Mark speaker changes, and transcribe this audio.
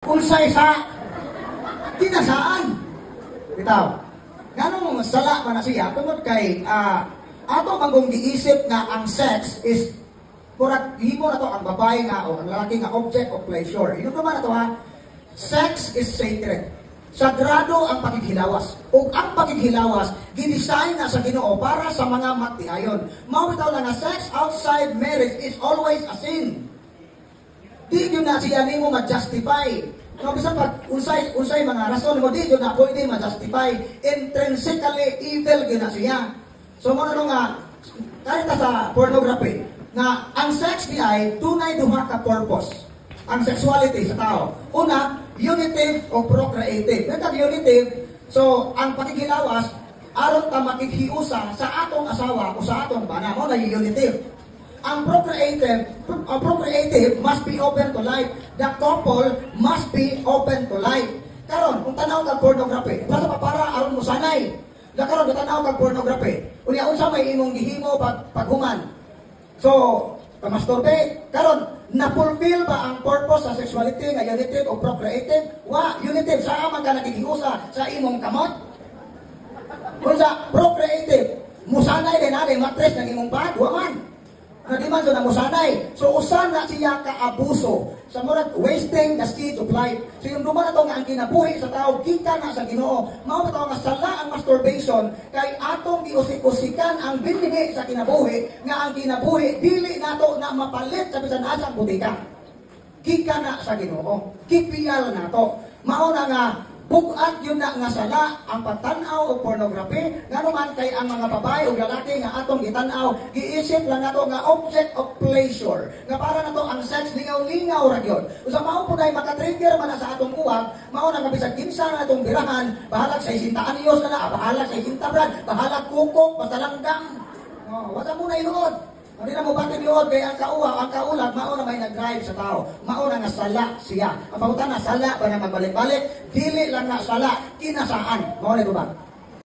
Speaker 1: Unsay sa kinasaan? Bitaw. Nganong sala man na siya? Tungod kay ato bang giisip nga ang sex is murag himo na to ang babae nga o ang lalaki nga object of pleasure. Yun naman na to, ha. Sex is sacred. Sagrado ang pakighilawas. Ug ang pakighilawas, gidesign na sa Ginoo para sa mga magtiayon. Mao bitaw na nga sex outside marriage is always a sin. Di gyud na siya nimo ma-justify. No, bisan pag unsay unsay mga rason mo, di gyud na pwede ma-justify. Intrinsically evil gyud na siya. So mo na nga kahit sa pornography nga ang sex di ay dunay duha ka purpose. Ang sexuality sa tao. Una, unitive o procreative. When unitive, so ang pakighilawas aron ta makighiusa sa atong asawa o sa atong bana, mo na unitive. Ang procreative must be open to life. The couple must be open to life. Karon, kung tanaw kag pornography, basta pa para aron mo sanay. Da karon tanaw kag pornography. Unya unsa may imong gihimo pag paghuman? So, pa-masturbate. Karon, na-fulfill ba ang purpose sa sexuality nga unitive o procreative? Wa, unitive sa man ka nakighiusa sa imong kamot. Unsa procreative? Musanay din ani matres ng imong pad, wa man. Na di man so na musanay. So usan na siya ka-abuso sa murag wasting the seed of life. So yung duman na to nga ang kinabuhi sa tao gikan na sa Ginoo. Mao ba nga sala ang masturbation kay atong giusik-usikan ang binhi sa kinabuhi, nga ang kinabuhi dili nato na mapalit sa bisan asang butika. Gikan na sa Ginoo. Kipiyal nato. Mao na nga bugat yun na nga sala ang pagtan-aw og pornography, ngano man kay ang mga babae ug lalaki nga atong gitan-aw, giisip lang nato nga object of pleasure, nga para nato ang sex lingaw-lingaw ra gyud. Usa mao pud ay maka-trigger man na sa atong uwag. Mao na nga bisag kinsa na atong birahan, bahalag sa 60 anyos na na, bahalag sa 60 brad, bahalag kukok, basta langgam, oh, wala mo na iluod. Hindi na mo bakit luod kay ang kauwa, ang kaulag, mao na may nag-drive sa tao. Mao na nga sala siya. Ang pangutana, sala ba na magbalik-balik? Dili lang na sala, kinasaan. Mao na ba?